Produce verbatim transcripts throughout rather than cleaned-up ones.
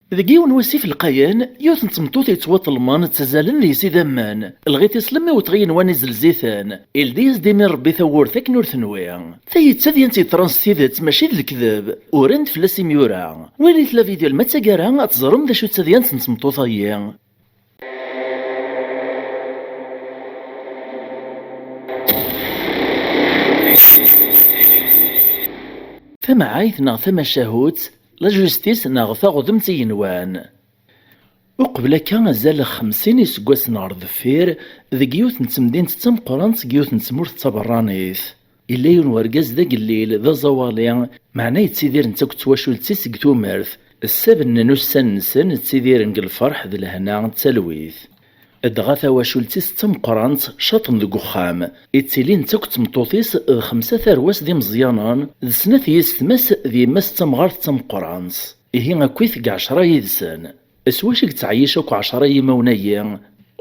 Deg yiwen wasif lqayen, yiwet n tmeṭṭut yettwaṭelmen ttazalen deg-s idammen. Lɣit islem iwet ɣer yigenwan izelz-iten. Ildi-yas-d imi Rebbi tawwurt akken ur tenwi. Tayi d tadyant yeḍran s tidet, mačči d lekdeb. Uran-d fell-as imyura. Walit la vidéo alma d taggara, ad teẓrem d acu d tadyant n tmeṭṭut-agi. Tamɛayt neɣ tamacahut, la justice neɣ taɣdemt igenwan. Uqbel akka, azal xemsin iseggasen ɣer deffir, deg yiwet n temdint d tameqqrant deg yiwet n tmurt d taberranit, yella yiwen wergaz d agellil, d aẓawali, meɛna yettidir netta akked twacult-is deg tumert. Ssabnen ussan-nsen ttidiren deg lferḥ d lehna d talwit. Dɣa tawacult-is d tameqqrant, caṭen deg uxxam. Ittilin d takk d tmeṭṭut-is d xemsa tarwa-s d imeẓyanen, d snat yessetma-s d yemma-s d tamɣart d tameqqrant. Ihi akkit deg ɛecra yid-sen. S wacu i yettɛeyyic akk ɛecra yimawen-agi?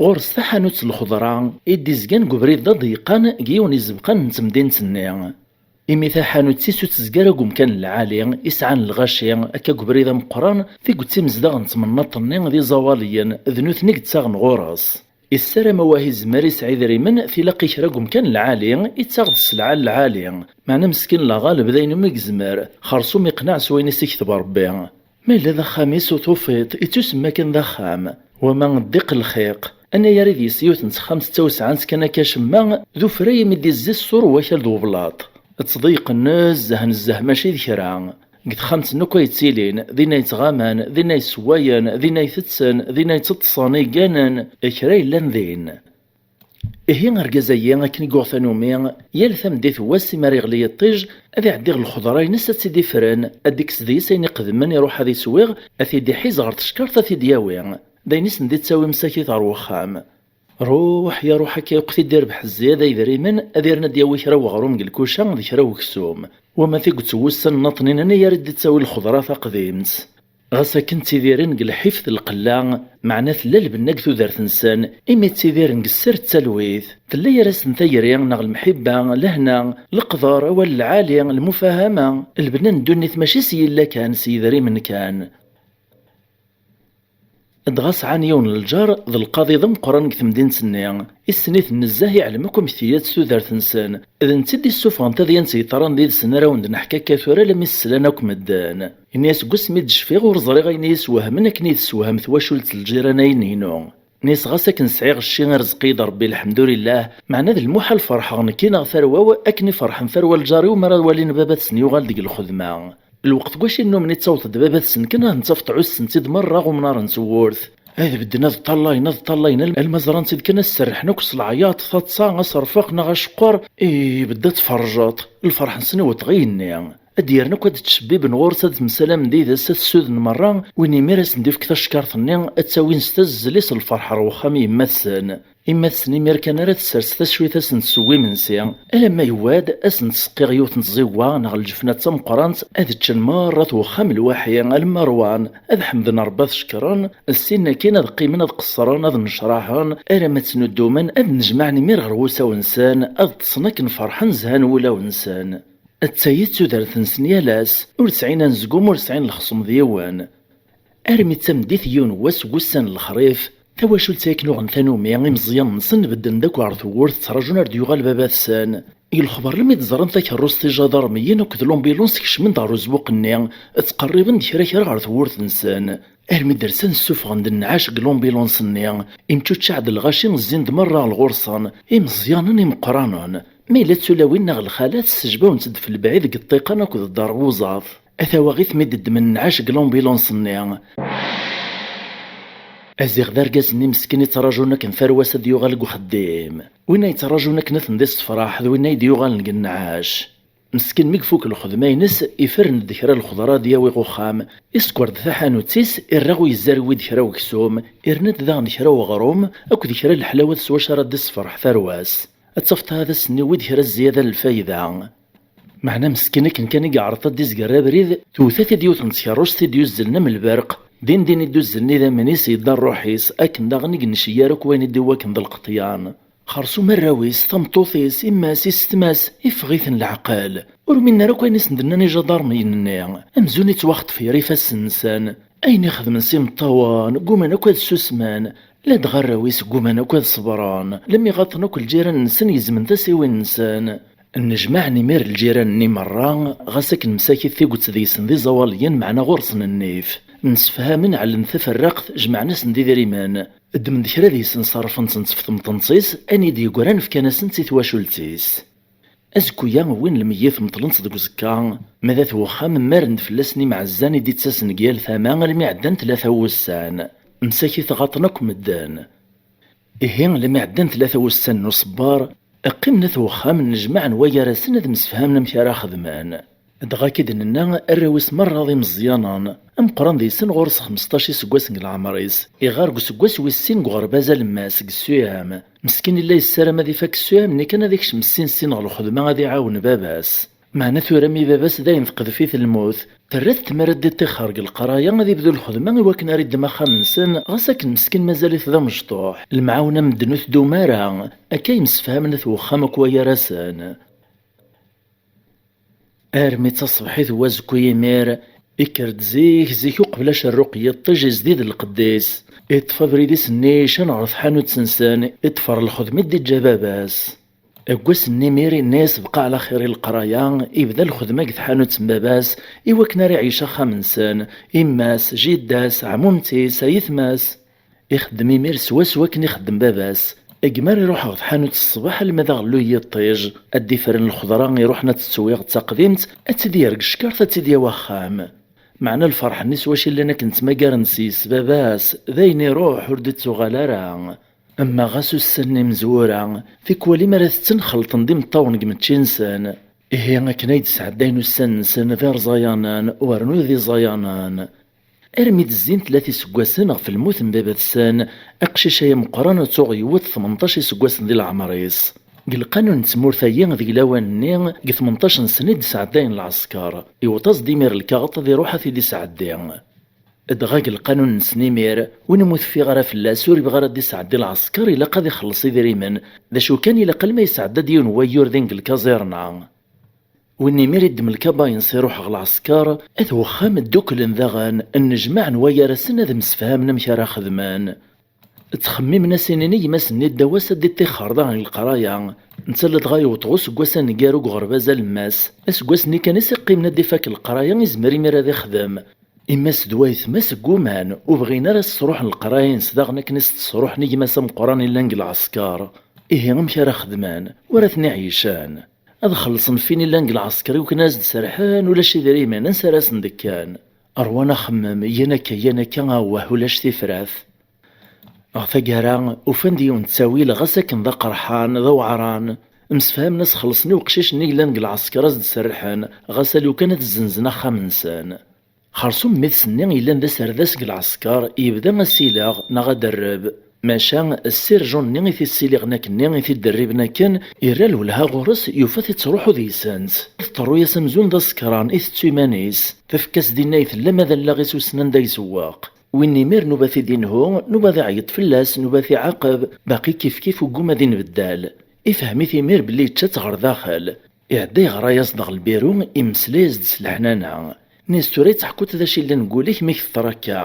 Ɣur-s taḥanut n lxeḍra i d-izgan deg ubrid d aḍeyqan deg yiwen izebqan n temdint-nni. Imi taḥanut-is ur tezgi ara deg umkan lɛali, i sɛan lɣaci, akka deg ubrid ameqqran, tiget imezdaɣ n temnaḍt-nni d iẓawaliyen, d nutni i yettaɣen ɣur-s. Issaram awah izmer isɛa idrimen, tilaq i kra deg umkan lɛali, ittaɣ-d sselɛa n lɛali, meɛna meskin laɣaleb d ayen umi yezmer, xersum iqneɛ s wayen i s-ikteb Rebbi. Ma yella d axxam-is ur tufiḍ, ittusemma kan d axxam. Wama ddiq lxiq. Anagar idis yiwet n texxamt d tawesɛant kan akka cemma, d ufray imi d-izzi ṣṣur n wakal d ublaṭ. Ttḍeyqen nezzeh nezzeh mačči d kra. Deg texxamt-nni akk ay ttilin, dinna yettɣaman, dinna yessewwayen, dinna itetten, dinna yetteṭṭsen, igganen, kra yellan din. Ihi argaz-agi akken i yuɣ tanumi, yal tameddit n wass imi ara yeɣli yiṭij, ad iɛeddi ɣer lxeḍra-ines ad tt-id-ifren, ad d-ikkes deg-s ayen iqedmen iruḥ ad iswiɣ, ad t-id-iḥiz ɣer teckart ad t-id-yawi. D ayen i sen-d-ittawi msakit ɣer wexxam. Ruḥ ya ruḥ akka akk t-id-irbeḥ zzyada idrimen, ad irn ad d-yawi kra n weɣrum deg lkuca d kra n weksum. Wama tiget n wussan n aṭnin anagar i d-ittawi lxeḍra taqdimt. Ɣas akken ttidiren deg lḥif d lqella, meɛna tella lbenna deg tudert-nsen, imi ttidiren deg sser d talwit. Tella gar-asen tayri neɣ lemḥibba, lehna, leqder, awal lɛali, lmufahama. Lbenna n ddunit mačči s yilla kan, s yidrimen kan. Dɣa sɛan yiwen n lǧar d lqaḍi d ameqqran deg temdint-nni, i sen-iten nezzeh, iɛlem akk amek tga tudert-nsen. D netta i d-issufɣen tadyant yeḍran did-sen ara wen-d-neḥka akka tura alammi s-slan akk medden. Ini-as, deg wasmi d-cfiɣ ur ẓriɣ ayen i yi-iswehmen akken i yi-tessewhem twacult n lǧiran-ayi-inu. Ini-as, ɣas akken sɛiɣ cci irezq-iyi-d Rebbi, lḥemdulillah, meɛna d lmuḥal ferḥeɣ nekki neɣ tarwa-w akken i ferḥen tarwa n lǧar-iw mi ara walin baba-tsen yuɣal deg lxedma. Lweqt n wacu i nnumen i ttaweḍ-d baba-tsen kan ad ten-taf tɛuss-tent-id merra umnar n tewwurt. Ad bedden ad ṭṭalayen, ad ṭṭalayen, al-, alma ẓran-tt-id kan ad serrḥen akk s leɛyaṭ, taḍsa, aserfeq neɣ aceqqer, ibedd ad tferrjeḍ. Lferḥ-nsen iweṭ ɣ igenni. Ad d-yerren akk ad ttcebbiben ɣur-s, ad msalamen did-s, ad t-ssuden merra, win imir ad sen-d-ifk tacekkart-nni, ad ttawin s tazzel-is lferḥ ɣer wexxam yemma-tsen. Imma-tsen imir kan ara tessers tacwit ad sen-tsew imensi, alamma yewwa-d, ad sen-tseqqiɣ yiwet n tẓiwa neɣ lǧefna d tameqqrant, ad ččen merra at wexxam lwaḥi, alamma ṛwan, ad ḥemden Ṛebbi ad cekkren, ssin akkin ad qqimen ad qeṣṣren, ad nnecraḥen, alamma ttnuddumen, ad nnejmaɛen imir ɣer wusaw-nsen, ad ṭṭsen akken ferḥen zhan wulawen-nsen. D tayi d tudert-nsen yal ass, ur sɛin anezgum, ur sɛin lexṣem d yiwen. Armi d tameddit n yiwen wass n wussan n lexrif, tawacult-a akken uɣen tanumi, imeẓyanen-nsen bedden-d akk ɣer tewwurt, ttraǧun ar d-yuɣal baba-tsen. Deg lexber, almi d-ẓran takerrust ijadarmiyen akked lumbilons kecmen-d ɣer uzbuq-nni, ttqerriben-d kra kra ɣer tewwurt-nsen. Armi d-rsan, ssufɣen-d nnɛac deg lumbilons-nni, imčuččaɛ-d lɣaci, zzin-d merra ɣer ɣur-sen, imeẓyanen imeqqranen. Ma yella d tulawin neɣ lxalat, ssejbawent-d f lebɛid deg ṭṭiqan akked dderbuẓat. A tawaɣit mi d-ddmen nnɛac deg l'ambulance-nni. Aziɣ d argaz-nni meskin i ttraǧun akken tarwa-s ad yuɣal deg uxeddim. Winna yettraǧun akken ad ten-d-issefraḥ d winna i d-yuɣalen deg nnɛac. Meskin mi ifuk lxedma-ines, ifren-d kra n lxeḍra ad yawi ɣer uxxam, isekker-d taḥanut-is, irra u yezzar-d kra n weksum, irna-d daɣen kra n weɣrum akked kra n leḥlawat s wacu ara d-issefreḥ tarwa-s. Ad tafeḍ ad asen-iwi-d kra zzyada n lfayda. Meɛna meskin akken kan i yeɛreḍ ad d-izger abrid, tewwet-it-id yiwet n tkerrust i d-yuzzlen am lberq. Din din i d-uzzlen idammen-is, yedda ṛṛuḥ-is, akken daɣen i yenneceyyer akk wayen i d-iwakken d lqeṭyan. Xersum arraw-is, tameṭṭut-is, imma-s, isetma-s, iffeɣ-iten leɛqel. Ur uminen ara akk ayen i sen-d-nnan ijadarmiyen-nni. Amzun ittwaxṭef ger ifassen-nsen. Ayen i xedmen s imeṭṭawen, gguman akk ad ssusmen, ladɣa arraw-is gguman akk ad ṣebren, lemmi ɣaṭen akk lǧiran-nsen gezmen tasiwin-nsen. Nnejmaɛen imir lǧiran-nni merra, ɣas akken msakit tiget deg-sen d iẓawaliyen, meɛna ɣur-sen nnif. Msefhamen, ɛellen taferraqt, jemɛen-asen-d idrimen. Ddmen-d kra deg-sen, ṣerrfen-tent ɣef temṭent-is, ayen i d-yeggran fkan-asen-tt i twacult-is. Azekka-ya, wwin lmeyyet, meṭlen-t deg uẓekka, ma d at wexxam mmaren-d fell-asen imɛezzan i d-ittasen deg yal tama, almi ɛeddan tlata wussan. Msakit ɣaṭen akk medden. Ihi, almi ɛeddan tlata wussan n uṣebber, qqimen at wexxam, nnejmaɛen wagar-asen ad msefhamen amek ara xedmen. Dɣa, akka i d-nenna, arraw-is merra d imeẓyanen. Ameqqran deg-sen ɣur-s xmesṭac iseggasen deg leɛmer-is. Iɣar deg useggas wis sin deg uɣerbaz alemmas, deg ssuyam. Meskin, illa yessaram ad ifak ssuyam-nni kan, ad ikcem ssin ssin ɣer lxedma ad iɛawen baba-s. Meɛna tura, mi baba-s dayen teqdef-it lmut, terra-t tmara ad d-iṭixxer deg leqraya, ad ibdu lxedma i wakken ara iddem axxam-nsen, ɣas akken meskin mazal-it d amecṭuḥ. Lemɛawna n medden ur tdum ara. Akka i msefhamen at wexxam akk wagar-asen. Armi d taṣebḥit n wazekka imir, ikker-d zik zik uqbel acerruq n yiṭij, izdid lqedd-is, iṭṭef abrid-is nnican ɣer tḥanut-nsen, iṭṭef ɣer lxedma i d-iǧǧa baba-s. Deg wass-nni imir, inna-yas bqa ɛla xir i leqraya, ibda lxedma deg tḥanut n baba-s, i wakken ara iɛic axxam-nsen, imma-s, jidda-s, ɛmumti-s, ayetma-s. Ixeddem imir swaswa akken ixeddem baba-s. Deg mi ara iruḥ ɣer tḥanut ṣṣbeḥ alma d aɣelluy n yiṭij, ad d-ifren lxeḍra iruḥen ad tettwiɣ d taqdimt, ad tt-id-yerr deg ccekart, ad tt-id-yawi axxam. Meɛna lferḥ-nni s wacu llan akken ttmagaren s yes baba-s, d ayen iruḥ ur d-ittuɣal ara. Ama ɣas ussan n imezwura, tikwal mi ara tetten xelṭen-d imeṭṭawen deg mečči-nsen. Ihi akken ay d-sɛeddayen ussan-nsen d irẓayanen, wernu d iẓayanen. Armi d-zzin tlata iseggasen ɣef lmut n baba-tsen, aqcic-a ameqqran tuɣ yewwet tmenṭac iseggasen di leɛmer-is. Deg lqanun n tmurt-agi, deg lawan-nni, deg tmenṭac-nsen i d-sɛeddayen lɛesker, iwweḍ-as-d imir lkaɣeṭ ad iruḥ ad t-id-isɛeddi. Dɣa deg lqanun-nsen imir, win umi ur teffiɣ ara fell-as, ur ibɣi ara ad d-isɛeddi lɛesker, ilaq ad ixelleṣ idrimen. D acu kan, ilaq alma yesɛedda-d yiwen wayyur din deg lkaẓirna. Win imir iddem lkabayens iruḥ ɣer lɛesker, at wexxam dduklen daɣen, nnejmaɛen wagar-asen ad msefhamen amek ara xedmen. Ttxemmimen a s-inin i gma-s-nni ddaw-as ad d-iṭixxer daɣen deg leqraya. Netta ladɣa yewweḍ ɣer useggas aneggaru deg uɣerbaz alemmas. Aseggas-nni kan i s-iqqimen ad d-ifak leqraya, izmer imir ad ixdem. Imma-s d wayetma-s gguman, ur bɣin ara ad s-sruḥen leqraya-ines daɣen akken i s-tt-sruḥen i gma-s ameqqran yellan deg lɛesker. Ihi amek ara xedmen? Ur ara ten-iɛeycen. Ad xellṣen ɣef win illan deg lɛesker i wakken ad as-d-serḥen, ulac idrimen, ansi ara asen-d-kkan? Rwan axemmem, yan akka, yan akka, awah, ulac tifrat. Ɣer taggara, ufan-d yiwen ttawil, ɣas akken d aqerḥan, d aweɛran. Msefhamen ad s-xellṣen i uqcic-nni yellan deg lɛesker, ad s-d-serrḥen, ɣas a lukan ad zzenzen axxam-nsen. Xerṣum mmi-tsen-nni yellan d aserdas deg lɛesker, yebda asileɣ neɣ aderreb. Maca, ssirjun-nni i t-issiliɣen akkenni, i t-iderriben akken, irra lwelha ɣur-s, yufa-t ittruḥu deg-sent. Teṭṭerru-yas amzun d asekran, itettu iman-is. Tafekka-s dinna i tella, ma d allaɣ-is wissen anda yzewweq. Win imir nuba t-id-inhu, nuba ad iɛeyyeḍ fell-as, nuba ad t-iɛaqeb, baqi kifkif uggum ad inbeddal. Ifhem-it imir belli yečča-tt ɣer daxel. Iɛedda yeɣra-yas-d ɣer lbiru, imeslay-as-d s leḥnana. Nni-as tura i teḥkuḍ d acu yellan deg wul-ik mi k-teḍra akka.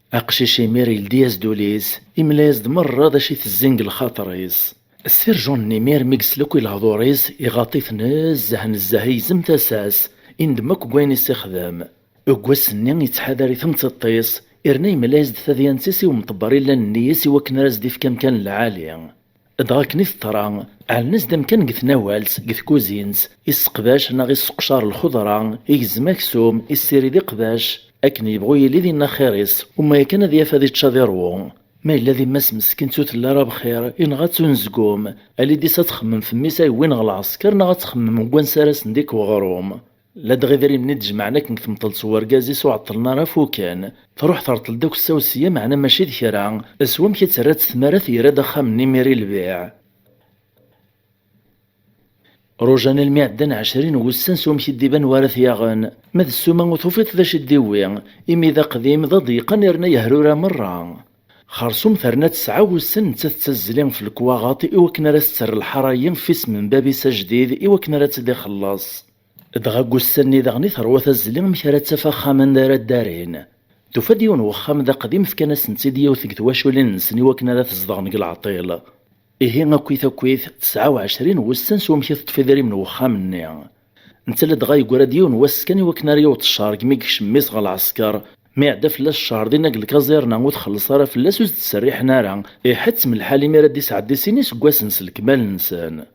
Aqcic imir yeldi-yas-d ul-is, imla-yas-d merra d acu i tezzin deg lxaṭer-is. Ssirjun-nni imir mi yesla akk i lehdur-is, iɣaṭ-it nezzeh nezzeh, igzem tasa-s, indem akk deg wayen i s-ixdem. Deg wass-nni yettḥadar i temteṭṭit, irna yemla-yas-d tadyant-is i umṭebber illan nni-is i wakken ara s-d-ifk amkan n lɛali. Dɣa akken i teḍra, ɛellen-as-d amkan deg tnawalt, deg tkuzint, isseqdac neɣ isseqcar lxeḍra, igzem aksum, issirid iqbac, akken yebɣu yili dinna xir-is, uma yakan ad yaf ad ičč ad iṛwu. Ma yella d imma-s meskint ur telli ara bxir, inɣa-tt unezgum, alidis ad txemmem f mmi-s ay wwin ɣer lɛesker neɣ ad txemmem deg wansi ara sen-d-ikk weɣrum. Ladɣa idrimen i d-jemɛen akken deg temṭelt n wergaz-is ur ɛeṭṭlen ara fuken. Truḥ terṭel-d akk ssawsiya, meɛna mačči d kra, s wamek i tt-terra-tt tmara, tgerra-d axxam-nni imir i lbiɛ. Rujan almi ɛeddan ɛecrin n wussan s wamek i d-iban wara t-yaɣen. Ma d ssuma ur tufiḍ d acu i d-iwwi, imi d aqdim, d aḍeyqan, yerna yehrura merra. Xersum terna tesɛa wussan nettat d tazzli ɣef lekwaɣeḍ i wakken ara s-terr lḥara-yi ɣef isem n bab-is ajdid i wakken ara tt-id-ixelleṣ. Dɣa deg ussan-nni daɣen i terwa tazzli amek ara taf axxam anda ara ddarin. Tufa-d yiwen n wexxam d aqdim, fkan-asen-tt-id yiwet deg twaculin-nsen i wakken ara t-zedɣen deg leɛṭil. Ihi akkit akkit, tesɛa u ɛecrin wussan s wamek i teṭṭef idrimen n wexxam-nni. Netta ladɣa yeggra-d yiwen wass kan i wakken ara yaweḍ cceṛ, mi yekcem mmi-s ɣer lɛesker, mi iɛedda fell-as cceṛ dinna deg lkaẓirna ur txelleṣ ara fell-as, ur s-d-serriḥen ara, iḥettem lḥal imir ad d-isɛeddi sin iseggasen s lekmal-nsen.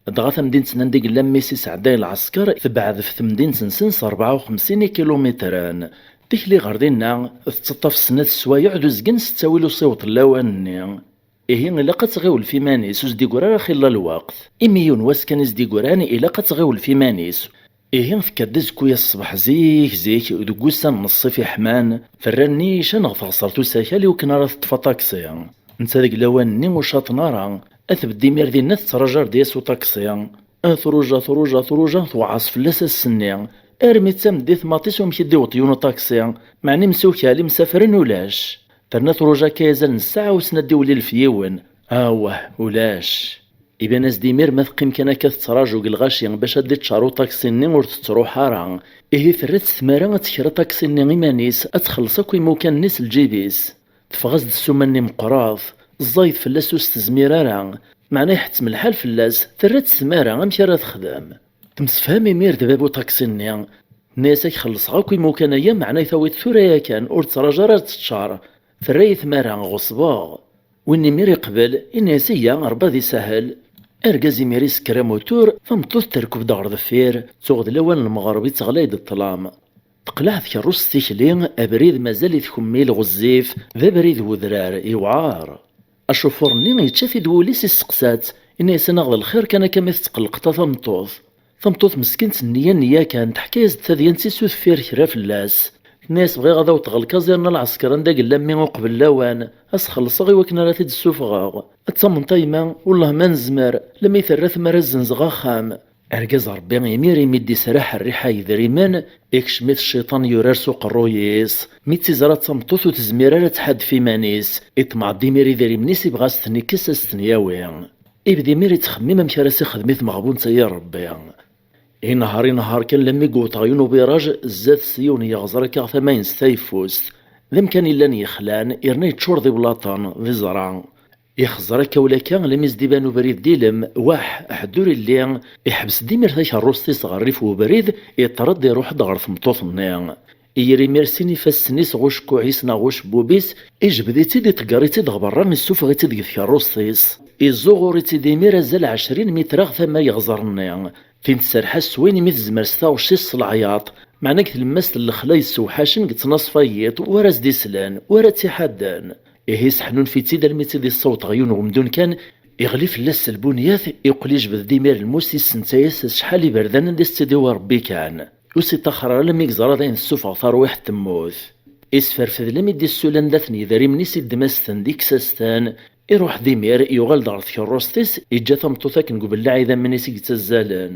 Dɣa tamdint-nni anda i yella mmi-s isɛedday lɛesker tebɛed ɣef temdint-nsen s rebɛa u xemsin ikilumitren. Tikli ɣer dinna, tettaṭṭaf snat sswayeɛ d uzgen s ttawil usiweḍ n lawan-nni. Ihi ilaq ad tɣiwel f iman-is, ur s-d-iggra ara xilla lweqt. Imi yiwen wass kan i s-d-iggran, ilaq ad tɣiwel f iman-is. Ihi tekka-d azekka-ya ṣṣbeḥ zik zik, deg wussan n ṣṣif iḥman, terra nnican ɣer teɣsert usakal i wakken ara teṭṭef aṭaksi. Netta deg lawan-nni ur caṭen ara, ad tbedd imir dinna tettraǧu ar d-yas uṭaksi. Truja, truja, truja, tewɛeṛ fell-as ass-nni, armi d tameddit maḍi s wamek i d-iwweḍ yiwen uṭaksi, meɛna imsukal imsafren ulac. Terna truja akka azal n ssaɛa wissen ad d-iwlil f yiwen. Awah, ulac. Iban-as-d imir ma teqqim kan akka tettraǧu deg lɣaci bac ad d-iččar uṭaksi-nni ur tettruḥ ara. Ihi terra-tt tmara ad tekker aṭaksi-nni iman-is, ad txelleṣ akk imukan-nni s lǧib-is. Teffeɣ-as-d ssuma-nni meqqret, ẓẓayet fell-as ur s-tezmir ara, meɛna iḥettem lḥal fell-as, terra-tt tmara amek ara texdem. Temsefham imir d bab uṭaksi-nni, tenna-yas ad k-xellṣeɣ akk imukan-aya, meɛna i tawiḍ tura yakan, ur ttraǧu ara ad teččar, terra-yi tmara ɣeṣbeɣ. Win imir iqbel, inna-yas iyya, Rebbi ad isahel. Argaz imir isekker amutur, tameṭṭut terkeb-d ɣer deffir, tuɣ d lawan n lmeɣreb i teɣlay-d ṭṭlam. Teqleɛ tkerrust tikli, abrid mazal itkemmil ɣezzif, d abrid n wedrar, iwɛer. Acufur-nni yečča-t-id wul-is, isteqsa-tt, inna-yas anaɣ d lxir kan akka mi tettqelqeḍ a tameṭṭut. Tameṭṭut meskint nniya nniya kan, teḥka-yas-d tadyant-is ur teffir kra fell-as. Tenna-yas bɣiɣ ad awḍeɣ lkaẓirna n lɛesker anda yella mmi uqbel lawan, ad s-xellṣeɣ i wakken ara t-id-ssufɣeɣ. Ad tamneḍ a yemma, wellah ma nezmer, lemmi terra tmara ad zzenzeɣ axxam. Argaz Rebbi imir imi d-iserreḥ rriḥa yedrimen, ikcem-it cciṭan yurar s uqerruy-is. Mi tt-iẓra d tameṭṭut ur tezmir ara ad tḥaddef iman-is, iṭmeɛ-d imir idrimen-is ibɣa a s-ten-ikkes a s-ten-yawi. Ibda imir ittxemmim amek ara s-ixdem i tmeɣbunt-agi n Rebbi. Inehher inehher kan lammi yewweḍ ɣer yiwen ubiraj, zdat-s yiwen yeɣẓer akka ɣer tama-ines tayeffust. D amkan yellan yexlan, yerna yeččur d iblaṭen, d iẓra. Ixẓer akka ula akka, lammi s-d-iban ubrid d ilem, waḥ, ḥedd ur illi, iḥbes-d imir takerrust-is ɣer rrif n ubrid, iṭṭer-d iruḥ-d ɣer tmeṭṭut-nni. Iyyer imir sin ifassen-is ɣer ucekkuɛ-is neɣ ɣer ucebbub-is, ijbed-itt-id, iṭegger-itt-id ɣer berra, issufeɣ-itt-id deg tkerrust-is. Iẓẓuɣur-itt-id imir azal ɛecrin mitra ɣer tama n yeɣẓer-nni. Tin tserreḥ-as s wayen imi tezmer s taɣect-is s leɛyaḍ, meɛna deg tlemmast n lexla yessewḥacen deg ttnaṣfa n yiḍ, ur as-d-islan, ur as-tt-iḥadden. Ihi seḥnunef-itt-id almi tt-id-issaweḍ ɣer yiwen n wemdun kan, iɣli fell-as s lbunyat, iqqel ijbed-d imir lmus, issenta-yas acḥal iberdan anda s-tt-id-iwwi Rebbi kan. Ur s-iṭṭaxer ara almi yeẓra d ayen tessufeɣ tarwiḥt temmut. Isferfed lami d-issulan dat n yedrimen-is, iddem-as-ten d ikkes-as-ten, iruḥ-d imir, yuɣal-d ɣer tkerrust-is, iǧǧa tameṭṭut akken deg ubellaɛ idammen-is i yettazzalen.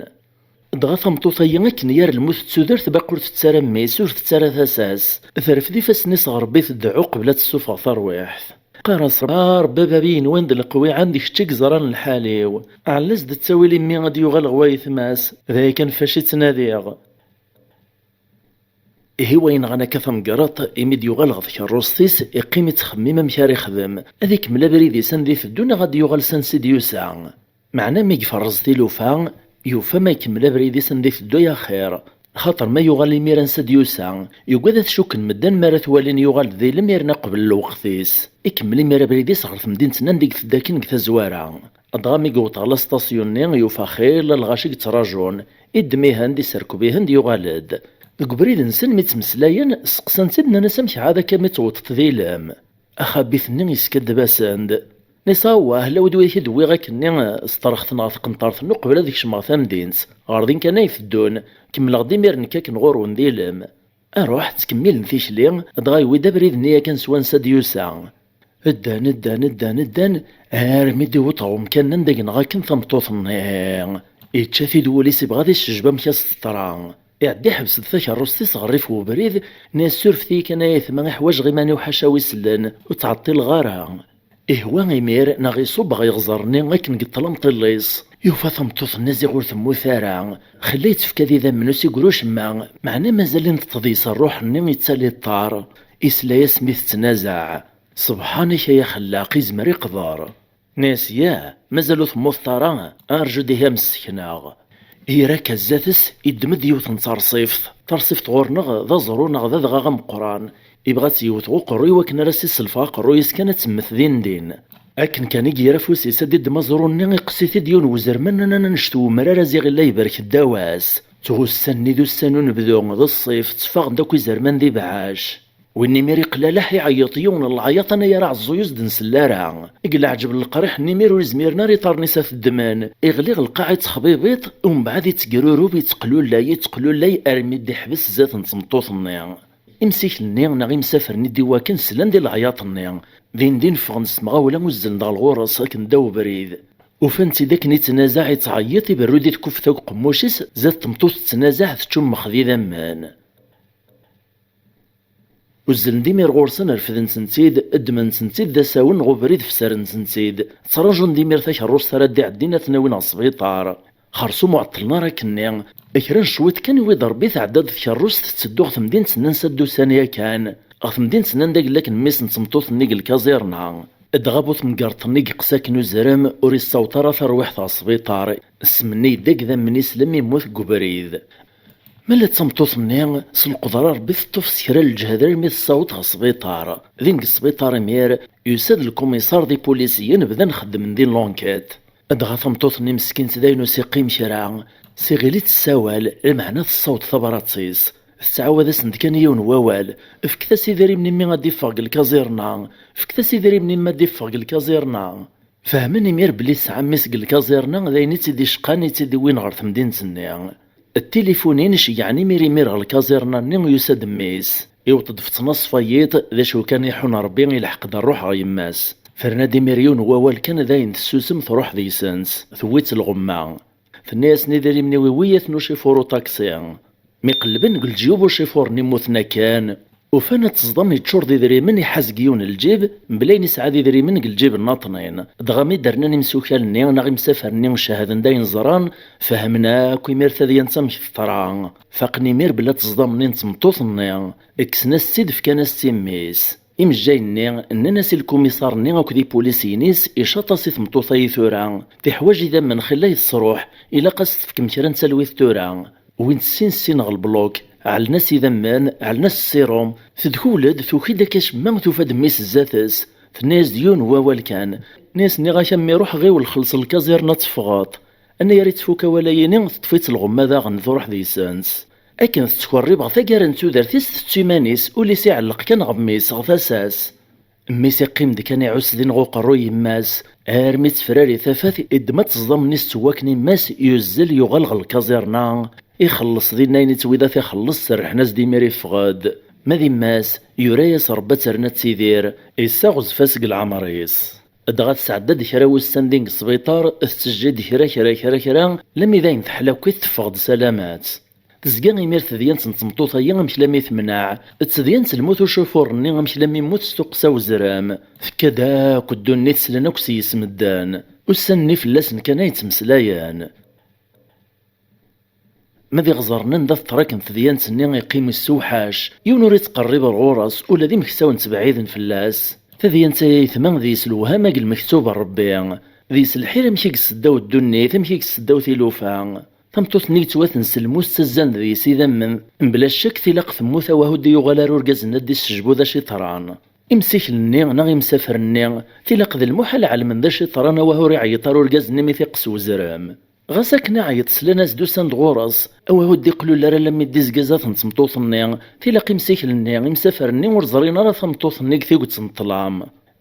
Dɣa tameṭṭut-agi akken yar lmut d tudert, baqi ur tett ara mmi-s, ur tett ara tasa-s. Terfed ifassen-is ɣer Rebbi, teddeɛɛu qbel ad tessufeɣ tarwiḥt. Qqar-as, a Rebbi a bab-i yenwan d leqwiɛan, d kečč i yeẓran lḥal-iw. Ɛell-as-d ttawil i mmi ad d-yuɣal ɣer wayetma-s, d aya kan fac i ttnadiɣ. Ihi wa yenɣan akka tamgerḍt, imi d-yuɣal ɣer tkerrust-is, iqqim ittxemmim amek ara ixdem. Ad ikemmel abrid-is anda iteddu neɣ ad d-yuɣal s ansi d-yusa? Meɛna mi iferreẓ tilufa, yufa ma ikemmel abrid-is anda iteddu ay axir. Xaṭer ma yuɣal imir ansa d-yusa, yugad ad t-cukken medden mi ara t-walin yuɣal-d d ilem yerna qbel lweqt-is. Ikemmel imir abrid-is ɣer temdint-nni anda i iteddu akken deg tazwara. Dɣa mi yewweḍ ɣer lastasyu-nni, yufa xilla lɣaci i yettraǧun. Iddem-ihen-d, iserkeb-ihen-d, yuɣal-d. Deg ubrid-nsen mi ttmeslayen, seqsan-t-id, nnan-as amek ɛad akka mi tewwḍeḍ d ilem? Axabit-nni yeskaddeb-asen-d. Nnan-as awah, lawi d wid i k-id-wwiɣ akkenni, sṭerxten ɣer tqenṭert-nni uqbel ad kecmeɣ tamdint. Ɣer din kan ay teddun. Kemmleɣ-d imir nekk akken ɣur-wen d ilem. Aruḥ, ttkemmilen tikli, dɣa yewwi-d abrid-nni yakan s wansa d-yusa. Ddan, ddan, ddan, ddan, armi d-iwweḍ ɣer umkan anda yenɣa akken tameṭṭut-nni. Yečča-t-id wul-is, ibɣa ad isejba amek as-teḍra. Iɛedda iḥbes-d takerrust-is ɣer rrif n ubrid, nna-yas surfet-iyi kan ay aytma, iḥwaǧeɣ iman-iw ḥaca wi sellen, ur ttɛeṭṭileɣ ara. Ihwa imir neɣ iṣubb ɣer yeɣẓer-nni akken deg ṭṭlam ṭillis. Yufa tameṭṭut-nni ziɣ ur temmut ara. Xilla yettefka d idammen ur s-igri ucemma, meɛna mazal inṭeṭ deg-s ṛṛuḥ-nni yettali ṭṭar. Isla-yas mi tettnazaɛ: "Sebḥan-ik ay axellaq, izmer iqder." Nna-yas: "Yah, mazal ur temmuteḍ ara? Arju-d ihi a m-ssekneɣ." Ira-k ar zdat-s, iddem-d yiwet n terṣift. Terṣift ɣur-neɣ d aẓru neɣ d adɣaɣ ameqqran. Ibɣa ad tt-yewwet ɣ uqerruy wakken ara s-iselfeɣ aqerruy-is kan ad temmet din din. Akken kan i yerra afus-is ad d-iddem aẓru-nni, iqqes-it-id yiwen wezerman n anect n umrar aziɣ illa yebren ddaw-as. Ttɣussan-nni d ussan unebdu, d ṣṣif, tteffaɣen-d akk izerman d ibeɛɛac. Win imir iqlaleḥ, iɛeyyeḍ yiwen n leɛyaḍ anagar aɛeẓẓug ur s-d-nsell ara. Deg leɛǧeb n leqriḥ-nni imir ur izmiren ara iḍarren-is ad t-ddmen. Iɣli ɣer lqaɛa, ittexbibiṭ, umbeɛd ittgerurub, ittqlulay, ittqlulay armi d-iḥbes zdat n tmeṭṭut-nni. Imsikel-nni neɣ imsafren-nni d iwakken slan di leɛyaḍ-nni. Din din ffɣen s temɣawla, uzzlen-d ɣer ɣur-s akken ddaw ubrid. Ufan-tt-id akken ittnazaɛ, ittɛeyyiḍ, iberru di tkufet akk qemmuc-is, zdat tmeṭṭut tettnazaɛ, teččummex d idammen. Uzzlen-d imir ɣur-sen, refden-tent-id, ddmen-tent-id d asawen ɣer ubrid, fsaren-tent-id. Ttraǧun-d imir takerrust ara d-iɛeddin ad ten-awin ɣer sbiṭar. Xersum ur ɛeṭṭlen ara akkenni. Kra n cwiṭ kan, iwwi-d Ṛebbi, tɛedda-d tkerrust tetteddu ɣer temdint-nni ansa d-usan yakan. Ɣer temdint-nni anda yella akken mmi-s n tmeṭṭut-nni deg lkaẓirna. Dɣa bu temgerḍt-nni yeqqes akken uzrem, ur issaweḍ ara tarwiḥt ɣer sbiṭar. Semnay-d agdam-nni s lemmi yemmut deg ubrid. Ma la d tameṭṭut-nni, s lqedra n Ṛebbi, teṭṭef s kra n leǧhed armi tessaweḍ ɣer sbiṭar. Din deg sbiṭar imir, yusa-d lkumiṣar d ipuliṣiyen, bdan xeddmen din l'enquête. Dɣa tameṭṭut-nni meskint d ayen ur s-iqqim kra, s iɣil i tessawal, lameɛna tessaweḍ tabrat-is. Tettɛawad-asen-d kan yiwen wawal: "Fket-as idrimen i mmi ad d-iffeɣ deg lkaẓirna, fket-as idrimen i mmi ad d-iffeɣ deg lkaẓirna." Fehmen imir belli tesɛa mmi-s deg lkaẓirna, d ayen i tt-id-icqan, i tt-id-iwwin ɣer temdint-nni. Tilifunin, ceyyɛen imir imir ɣer lkaẓirna-nni, yusa-d mmi-s. Iwweḍ-d f ttnaṣfa yiḍ, d acu kan iḥun Ṛebbi, ilḥeq-d ṛṛuḥ ɣer yemma-s. Terna-d imir yiwen wawal kan, d ayen tessusem, truḥ deg-sent, tewwi-tt lɣemma. Tenna-yasen: "Idrimen-iw iwwi-yaten ucifuṛ uṭaksi." Mi qellben deg leǧyub ucifuṛ-nni, mmuten akken. Ufan ateẓdam yeččur d idrimen, iḥaz deg yiwen lǧib, mebla ayen isɛa d idrimen deg lǧib nnaṭnin. Dɣa mi d-rnan imsukal-nni neɣ imsafren-nni, cehden-d ayen ẓran, fehmen akk imir tadyant amek teḍra. Faqen imir belli ateẓdam-nni n tmeṭṭut-nni. Kksen-as-tt-id, fkan-as-tt i mmi-s. Imejjay-nni nnan-as i lkumiṣar-nni akked ipuliṣiyen-is: "Icaṭ-as i tmeṭṭut-ayi tura. Tiḥwaǧ idammen, xilla i tesruḥ. Ilaq ad s-tefkem kra n talwit tura." Wwin-tt sin sin ɣer lbluk, ɛellen-as idammen, ɛellen-as ssirum. Tedkul-d, tuki-d akka acemma, tufa-d mmi-s zdat-s. Tenna-yas-d yiwen n wawal kan. Tenna-yas: "Nniɣ-ak a mmi, ruḥ ɣiwel xelleṣ lkaẓirna ad teffɣeḍ." Anagar i tfuk awal-ayini, teṭṭef-itt lɣemma daɣen, truḥ deg-sent. Akken tettkerrib ɣer taggara n tudert-is, tettu iman-is, ul-is iɛelleq kan ɣer mmi-s, ɣer tasa-s. Mmi-s iqqim-d kan iɛuss din ɣer uqerruy yemma-s, armi tefrari tafat, iddem ateẓdam-nni s tewwak n yemma-s, yuzzel, yuɣal ɣer lkaẓirna, ixelleṣ dinna ayen i ttwida t-ixelleṣ, serrḥen-as-d imir iffeɣ-d. Ma d yemma-s, yura-yas Ṛebbi ad terna ad tidir, issaɣzef-as deg leɛmer-is. Dɣa tesɛedda-d kra wussan din deg sbiṭar, tettejjid kra, kra, kra, kra, lammi d ayen teḥla akkit teffeɣ-d salamat. Tezga imir tedyant n tmeṭṭut-ayi amek lammi temneɛ, d tedyant n lmut ucifuṛ-nni amek lammi yemmut s tuqqsa uzrem. Tekka-d akk ddunit, slan akk s-yes medden. Ussan-nni fell-asen kan ay ttmeslayen. Ma d iɣẓernen d at ṭṭrak n tedyant-nni, iqqim issewḥac, yiwen ur ittqerrib ar ɣur-s, ula d imeksawen ttbeɛɛiden fell-as. Tadyant-a ayetma deg-s lewham akked lmektub n Ṛebbi, deg-s lḥir amek i yesseddaw ddunit, amek i yesseddaw tilufa. Tameṭṭut-nni yettwaten s lmus, ttazzan deg-s idammen, mebla ccek tilaq temmut, awah ur d-yuɣal ara urgaz-nni ad d-issejbu d acu yeḍran. Imsiklen-nni neɣ imsafren-nni, tilaq d lmuḥal ɛelmen d acu yeḍran, awah ur iɛeyyeḍ ara urgaz-nni mi t-iqqes uzrem. Ɣas akken iɛeyyeḍ, slan-as-d, usan-d ɣur-s, awah ur d-iqlul ara lammi d-izga zdat n tmeṭṭut-nni, tilaq imsiklen-nni, imsafren-nni ur ẓrin ara tameṭṭut-nni deg tiget n ṭṭlam.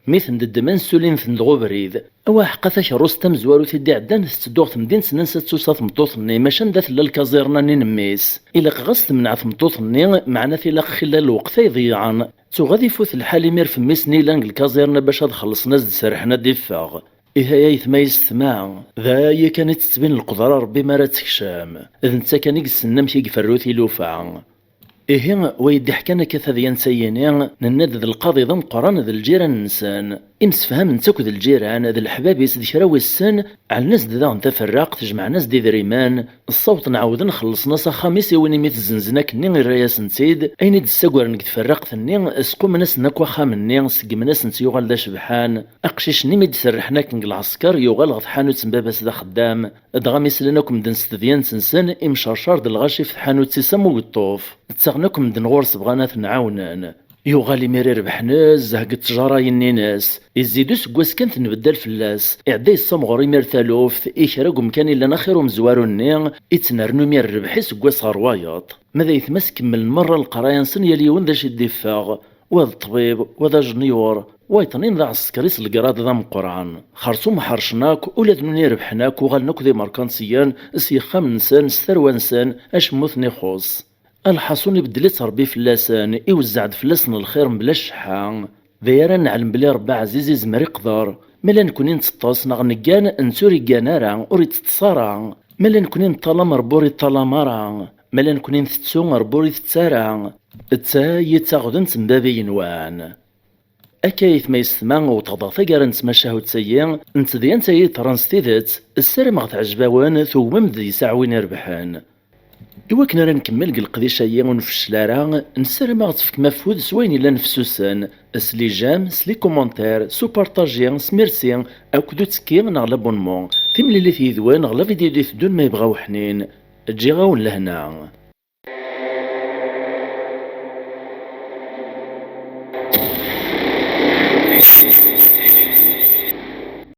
Mi ten-ddmen, ssulin-ten-d ɣer ubrid. Awah, ḥqa takerrust tamezwarut i d-iɛeddan tetteddu ɣer temdint-nni ansa d-tusa tmeṭṭut-nni, maca anda tella lkaẓirna-nni n mmi-s. Ilaq ɣas temneɛ tmeṭṭut-nni, meɛna tilaq xilla lweqt ay ḍeyyɛen. Tuɣ ad ifut lḥal imir f mmi-s-nni yellan deg lkaẓirna bac ad xellṣen, ad s-d-serrḥen ad d-iffeɣ. Ihi ay ayetma yessetma, d aya kan i tettbin lqedra n Ṛebbi mi ara tekcem. D netta kan i yessnen amek i iferru tilufa. Ihi, wa yeddiḥ kan akka tadyant-ayini, nenna-d d lqaḍi d ameqqran d lǧiran-nsen. Imsefhamen-tt akk d lǧiran d leḥbab-is d kra wissen, ɛellen-as-d daɣen taferraqt, jemɛen-as-d idrimen, ssawḍen ɛawden xellṣen-as axxam-is i win imi t-zzenzen akkenni irra-yasen-tt-id, ayen i d-ssagaren deg tferraqt-nni, squmen-asen akk axxam-nni, seggmen-asen-tt, yuɣal d acebḥan. Aqcic-nni mi d-serrḥen akken deg lɛesker yuɣal ɣer tḥanut n baba-s d axeddam, dɣa mi slan akk medden s tedyant-nsen, imcercer-d lɣaci ɣef tḥanut-is am ugeṭṭuf. Ttaɣen akk medden ɣur-s bɣan ad ten-ɛawnen. Yuɣal imir irbeḥ nezzeh deg ttjara-inni-ines. Izzid useggas kan tenbeddal fell-as. Iɛedda yessamɣur imir taluft, i kra deg umkan illan axir umezwaru-nni, ittnernu imir rrbeḥ-is seg wass ɣer wayeḍ. Ma d aytma-s kemmlen merra leqraya-nsen yal yiwen d acu i d-iffeɣ. Wa d ṭṭbib, wa d ajenyur, wayeḍnin d aɛesker-is legrad d ameqqran. Xersum ḥercen akk, ula d nuni rebḥen akk, uɣalen akk d imerkantiyen, s yexxamen-nsen, s tarwa-nsen, acemma ur ten-ixuṣṣ. Lḥaṣun ibeddel-itt Ṛebbi fell-asen, iwezzeɛ-d fell-asen lxir mebla cceḥḥa. D aya ara neɛlem belli Ṛebbi ɛziz izmer iqder. Ma la nekni nteṭṭes neɣ neggan, netta ur iggan ara, ur iteṭṭes ara. Ma la nekni neṭṭalam, Ṛebbi ur iṭṭalam ara. Ma la nekni ntettu, Ṛebbi ur itett ara. D ta i d taɣdemt n Baba igenwan. Akka aytma yessetma, wwḍeɣ-d ɣer taggara n tmacahut-agi n tedyant-agi yeḍran s tidet. Ssarameɣ teɛjeb-awen, tugmem-d deg-s aɛwin irebḥen. Iwakken ara nkemmel deg leqdic-agi ur nfeccel ara, nessaram ad ɣ-tefkem afud s wayen yellan fessusen, s les j'aime, s les commentaires, s upartaji, s merci, akked uttekki neɣ l'abonnement. Timlilit yid-wen ɣer la vidéo d-iteddun ma yebɣa uḥnin. Ǧǧiɣ-awen lehna.